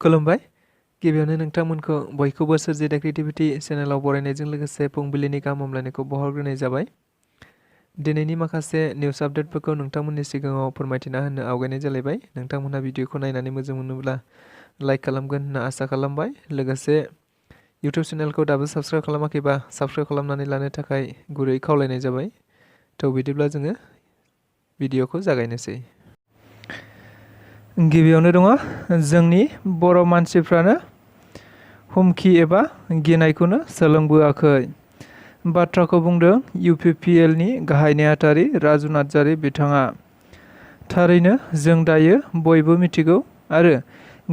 खुलुमबाय गिबियावनो नोंथांमोनखौ बयखौबो सोरजि द क्रिएटिविटी चेनेलाव बरायनायजों लोगोसे फुंबिलिनि गाहाम हामलायनायखौ बावहरग्रोनाय जाबाय। दिनैनि माखासे निउस आपडेटफोरखौ नोंथांमोननि सिगाङाव फोरमायथिना होनो आवगायनाय जालायबाय। नोंथांमोनहा भिडिअखौ नायनानै मोजां मोनोब्ला लाइक खालामगोन होनना आसा खालामबाय। लोगोसे इउट्युब चेनेलखौ दाबो साबस्क्राइब खालामाखैबा साबस्क्राइब खालामनानै लानो थाखाय गुरै खावलायनाय जाबाय। थ' बिदिब्ला जोङो भिडिअखौ जागायनोसै। गिबियावनो दङ जोंनि बर' मानसिफ्रानो हुमखि एबा गिनायखौनो सोलोंबोआखै। बाथ्राखौ बुंदों UPPL नि गाहाय नेहाथारि राजु नार्जारी बिथाङा। थारैनो जों दायो बयबो मिथिगौ आरो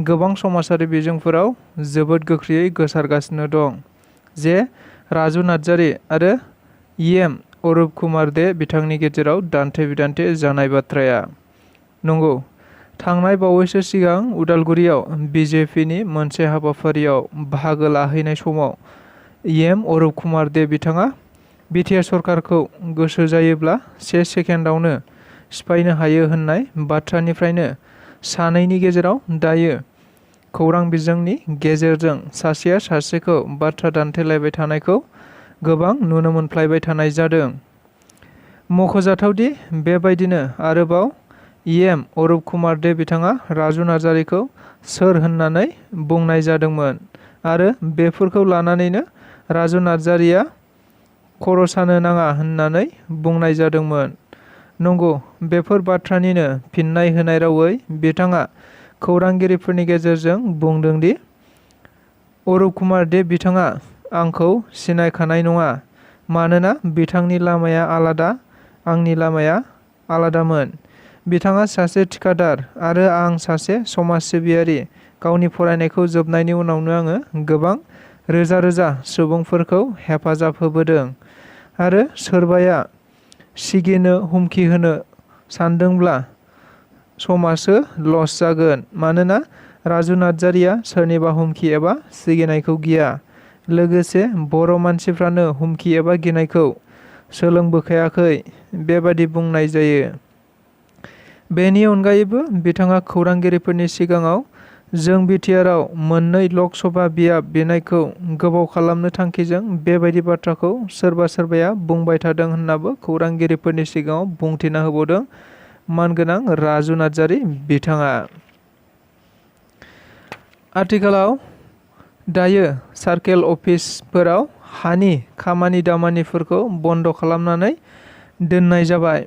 गोबां समाजारि बिजोंफोराव जोबोद गोख्रैयै गोसारगासिनो दं जे राजु नार्जारी आरो अरुप कुमार दे बिथांनि गेजेराव दान्थे बिदान्थे जानाय बाथ्राया नंगौ। थांनाय बावैसो सिगां उदालगुरियाव BJPनि मोनसे हाबाफारियाव बाहागो लाहैनाय समाव अरुप कुमार दे बिथाङा बिटिआर सरकारखौ गोसो जायोब्ला 1 सेकेन्डआवनो सिफायनो हायो होननाय बाथ्रानिफ्रायनो सानैनि गेजेराव दायो खौरां बिजोंनि गेजेरजों सासेया सासेखौ बाथ्रा दान्थेलायबाय थानायखौ गोबां नुनो मोनफ्लायबाय थानाय जादों। मख'जाथावदि बेबायदिनो आरोबाव अरुप कुमार दे बिथाङा राजु नार्जारीखौ सोर होननानै बुंनाय जादोंमोन आरो बेफोरखौ लानानैनो राजु नार्जारीया खर' सानो नाङा होननानै बुंनाय जादोंमोन। नंगौ, बेफोर बाथ्रानिनो फिननाय होनाय रावै बिथाङा खौरांगिरिफोरनि गेजेरजों बुंदों दि अरुप कुमार दे बिथाङा आंखौ सिनायखानाय नङा मानोना बिथांनि लामाया आलादा, आंनि लामाया आलादामोन। बिथाङा सासे थिखादार आरो आं सासे समाज सिबियारि। गावनि फरायनायखौ जोबनायनि उनावनो आङो गोबां रोजा रोजा सुबुंफोरखौ हेफाजाब होबोदों आरो सोरबाया सिगिनो हुमखि होनो सानदोंब्ला समासो लस जागोन मानोना राजु नार्जारीया सोरनिबा हुमखि एबा सिगिनायखौ गिया। लोगोसे बर' मानसिफ्रानो हुमखि एबा गिनायखौ सोलोंबोखायाखै बेबादि बुंनाय जायो। बेनि अनगायैबो बिथाङा खौरांगिरिफोरनि सिगाङाव जों बिटिआरआव मोननै लक सभा बियाब बिनायखौ गोबाव खालामनो थांखिजों बेबायदि बाथ्राखौ सोरबा सोरबाया बुंबाय थादों होननाबो खौरांगिरिफोरनि सिगाङाव बुंथिना होबावदों मानगोनां राजु नार्जारी बिथाङा। आथिखालाव दायो सार्केल अफिसफोराव हानि खामानि दामानिफोरखौ बन्द' खालामनानै दोननाय जाबाय।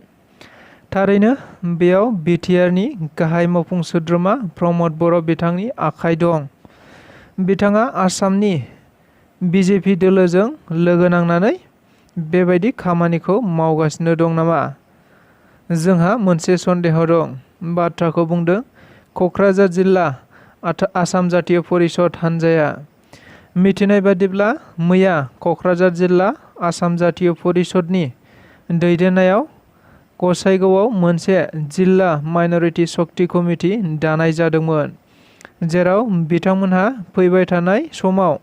थारैनो बेयाव बिटिआरनि गाहाय मावफुं सोद्रोमा प्रमद बर' बिथांनि आखाइ दं। बिथाङा आसामनि BJP दोलोजों लोगो नांनानै बेबायदि खामानिखौ मावगासिनो दं नामा? जोंहा मोनसे सन्देह दं। बाथ्राखौ बुंदों क'क्राझार जिल्ला आसाम जातीय परिषद हानजाया। मिथिनाय बादिब्ला मैया क'क्राझार जिल्ला आसाम जातीय परिषदनि दैदेननायाव गसाइगावआव मोनसे जिल्ला माइनरिटि शक्ति कमिटि दानाय जादोंमोन जेराव बिथांमोनहा फैबाय थानाय समाव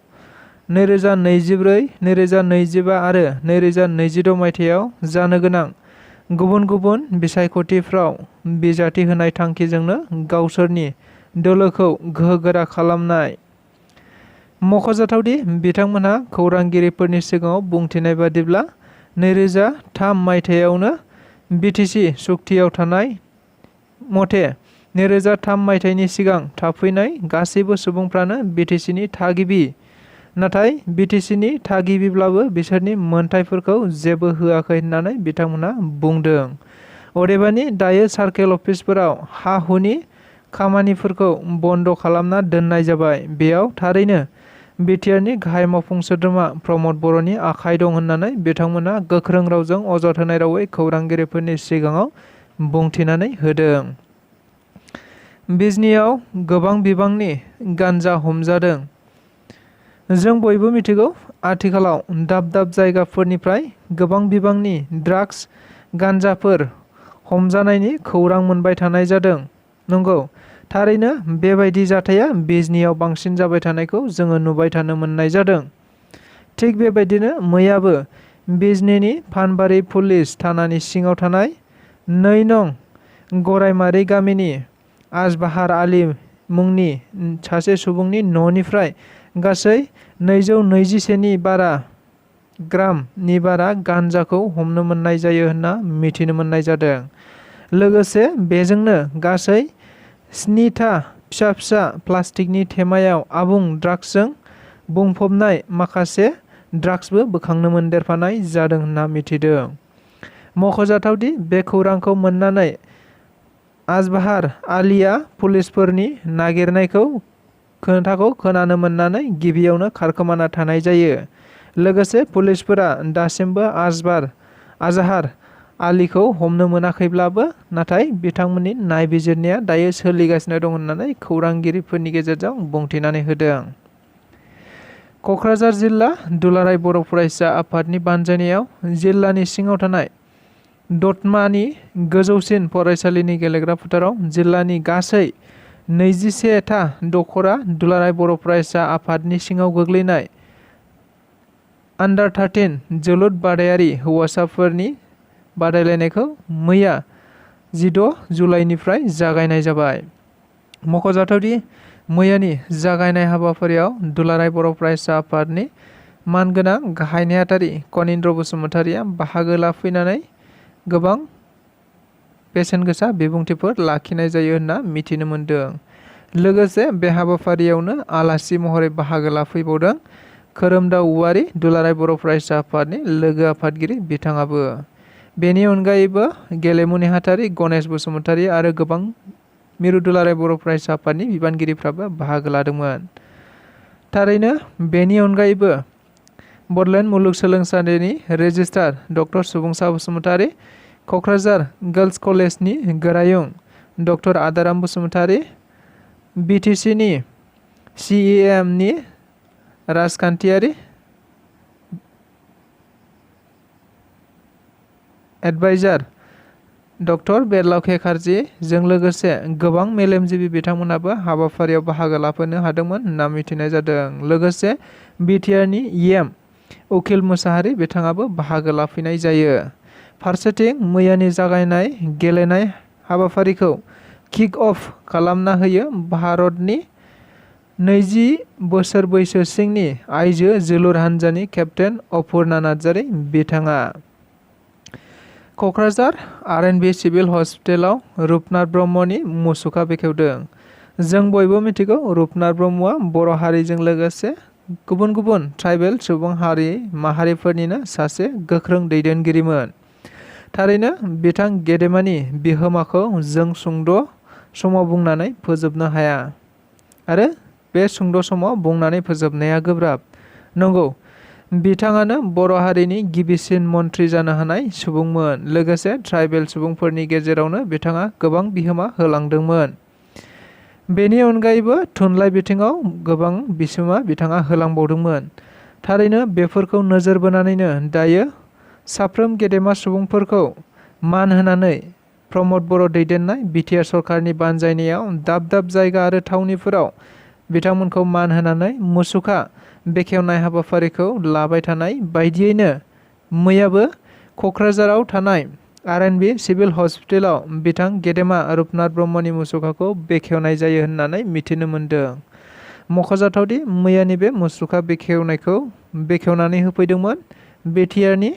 2024, 2025 आरो 2026 मायथाइयाव जानो गोनां गुबुन गुबुन बिसायख'थिफ्राव बिजाथि होनाय थांखिजोंनो गावसोरनि दोलोखौ गोहोगोरा खालामनाय। मख'जाथावदि बिथांमोनहा खौरांगिरिफोरनि सिगाङाव बुंथिनाय बादिब्ला 2003 मायथाइयावनो BTC सुक्तियाव थानाय मथे 2003 मायथाइनि सिगां थाफैनाय गासैबो सुबुंफ्रानो BTCनि थागिबि। नाथाय BTCनि थागिबिब्लाबो बिसोरनि मोनथायफोरखौ जेबो होआखै होननानै बिथांमोनहा बुंदों। अदेबानि दायो सार्केल अफिसफोराव हा-हुनि खामानिफोरखौ बन्द' खालामना दोननाय जाबाय। बेयाव थारैनो बिटिआरनि गाहाय मावफुं सोद्रोमा प्रमद बर'नि आखाइ दं होननानै बिथांमोना गोख्रों रावजों अजद होनाय रावै खौरांगिरिफोरनि सिगाङाव बुंथिनानै होदों। बिजनीआव गोबां बिबांनि गान्जा हमजादों। जों बयबो मिथिगौ आथिखालाव दाब दाब जायगाफोरनिफ्राय गोबां बिबांनि ड्राग्स गान्जाफोर हमजानायनि खौरां मोनबाय थानाय जादों। नंगौ, थारैनो बेबायदि जाथाया बिजनीआव बांसिन जाबाय थानायखौ जोङो नुबाय थानो मोननाय जादों। थिग बेबायदिनो मैयाबो बिजनीनि फानबारि पुलिस थानानि सिङाव थानाय 2 नं गरायमारि गामिनि आजबाहार आली मुंनि सासे सुबुंनि न'निफ्राय गासै 221 नि बारा ग्रामनि बारा गान्जाखौ हमनो मोननाय जायो होनना मिथिनो मोननाय जादों। लोगोसे बेजोंनो गासै 7था फिसा फिसा प्लास्टिकनि थेमायाव आबुं ड्राग्सजों बुंफबनाय माखासे ड्राग्सबो बोखांनो मोनदेरफानाय जादों होनना मिथिदों। मख'जाथावदि बे खौरांखौ मोननानै आजबाहार आलीआ पुलिसफोरनि नागिरनायखौ खोथाखौ खोनानो मोननानै गिबियावनो खारखोमाना थानाय जायो। लोगोसे पुलिसफोरा दासिमबो आजहार आलीखौ हमनो मोनाखैब्लाबो नाथाय बिथांमोननि नायबिजिरनाया दायो सोलिगासिनो दं होननानै खौरांगिरिफोरनि गेजेरजों बुंथिनानै होदों। क'क्राझार जिल्ला दुलाराय बर' फरायसा आफादनि बानजायनायाव जिल्लानि सिङाव थानाय दतमानि गोजौसिन फरायसालिनि गेलेग्रा फोथाराव जिल्लानि गासै 21था दखरा दुलाराय बर' फरायसा आफादनि सिङाव गोग्लैनाय अंडर-13 जोलुर बादायारि हौवासाफोरनि बादायलायनायखौ मैया 16 जुलाइनिफ्राय जागायनाय जाबाय। मख'जाथावदि मैयानि जागायनाय हाबाफारियाव दुलाराय बर' फरायसा आफादनि मानगोनां गाहाय नेहाथारि कनिन्द्र बसुमतारीया बाहागो लाफैनानै गोबां बेसेनगोसा बिबुंथिफोर लाखिनाय जायो होनना मिथिनो मोनदों। लोगोसे बे हाबाफारियावनो आलासि महरै बाहागो लाफैबावदों खोरोमदाव औवारी दुलाराय बर' फरायसा आफादनि लोगो आफादगिरि बिथाङाबो। बेनि अनगायैबो गेलेमु नेहाथारि गणेश बसुमतारी आरो गोबां मिरु दुलाराय बर' फरायसा आफादनि बिबानगिरिफ्राबो बाहागो लादोंमोन। थारैनो बेनि अनगायैबो बड'लेण्ड मुलुगसोलोंसालिनि registrar doctor Subungsa Basumatary, Kokrajhar girls कलेजनि गोरायुं डक्टर आदाराम बसुमतारी, बिटिसिनि सिइएमनि राजखान्थियारि एडभाइजार डक्टर बेरलाव केखारजी जों लोगोसे गोबां मेलेमजिबि बिथांमोनाबो हाबाफारियाव बाहागो लाफैनो हादोंमोन होनना मिथिनाय जादों। लोगोसे बिटिआरनि इएम उखिल मुसाहारि बिथाङाबो बाहागो लाफैनाय जायो। फारसेथिं मैयानि जागायनाय गेलेनाय हाबाफारिखौ किक अफ खालामना होयो भारतनि 20 बोसोर बैसो सिंनि आइजो जोलुर हानजानि केप्टेन अपुर्णा नार्जारी बिथाङा। क'क्राझार आरएनबि सिभिल हस्पिटेलाव रुपनाथ ब्रह्मनि मुसुखा बेखेवदों। जों बयबो मिथिगौ रुपनाथ ब्रह्मआ बर' हारिजों लोगोसे गुबुन गुबुन ट्राइबेल सुबुं हारि माहारिफोरनिनो सासे गोख्रों दैदेनगिरिमोन। थारैनो बिथां गेदेमानि बिहोमाखौ जों सुंद' समाव बुंनानै फोजोबनो हाया आरो बे सुंद' समाव बुंनानै फोजोबनाया गोब्राब। नंगौ, बिथाङानो बर' हारिनि गिबिसिन मन्त्रि जानो हानाय सुबुंमोन। लोगोसे ट्राइबेल सुबुंफोरनि गेजेरावनो बिथाङा गोबां बिहोमा होलांदोंमोन। बेनि अनगायैबो थुनलाइ बिथिङाव गोबां बिहोमा बिथाङा होलांबावदोंमोन। थारैनो बेफोरखौ नोजोर बोनानैनो दायो साफ्रोम गेदेमा सुबुंफोरखौ मान होनानै प्रमद बर' दैदेननाय बिटिआर सरकारनि बानजायनायाव दाब दाब जायगा आरो थावनिफोराव बिथांमोनखौ मान होनानै मुसुखा बेखेवनाय हाबाफारिखौ लाबाय थानाय बायदियैनो मैयाबो क'क्राझाराव थानाय आरएनबि सिभिल हस्पिटेलाव बिथां गेदेमा रुपनाथ ब्रह्मनि मुसुखाखौ बेखेवनाय जायो होननानै मिथिनो मोनदों। मख'जाथावदि मैयानि बे मुसुखा बेखेवनायखौ बेखेवनानै होफैदोंमोन बिटिआरनि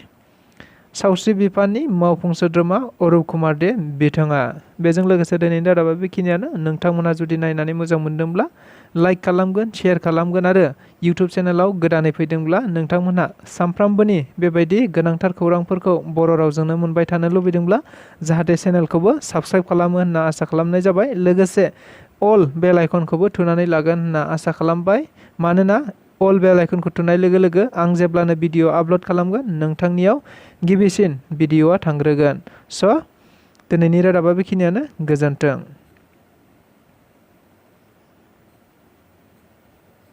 सावस्रि बिफाननि मावफुं सोद्रोमा अरुप कुमार दे बिथाङा। बेजों लोगोसे दिनैनि रादाबा बेखिनियानो। नोंथांमोना जुदि नायनानै मोजां मोनदोंब्ला लाइक खालामगोन, शेयार खालामगोन आरो इउटुब चेनेलाव गोदानै फैदोंब्ला नोंथांमोनहा सानफ्रामबोनि बेबायदि गोनांथार खौरांफोरखौ बर' रावजोंनो मोनबाय थानो लुबैदोंब्ला जाहाथे चेनेलखौबो साबस्क्राइब खालामो होनना आसा खालामनाय जाबाय। लोगोसे अल बेल आइकनखौबो थुनानै लागोन होनना आसा खालामबाय। मानोना अल बेल आइकनखौ थुनाय लोगो लोगो आं जेब्लानो भिडिअ आपल'ड खालामगोन नोंथांनियाव गिबिसिन भिडिअआ थांग्रोगोन। स' दिनैनि रादाबा बेखिनियानो। गोजोन्थों।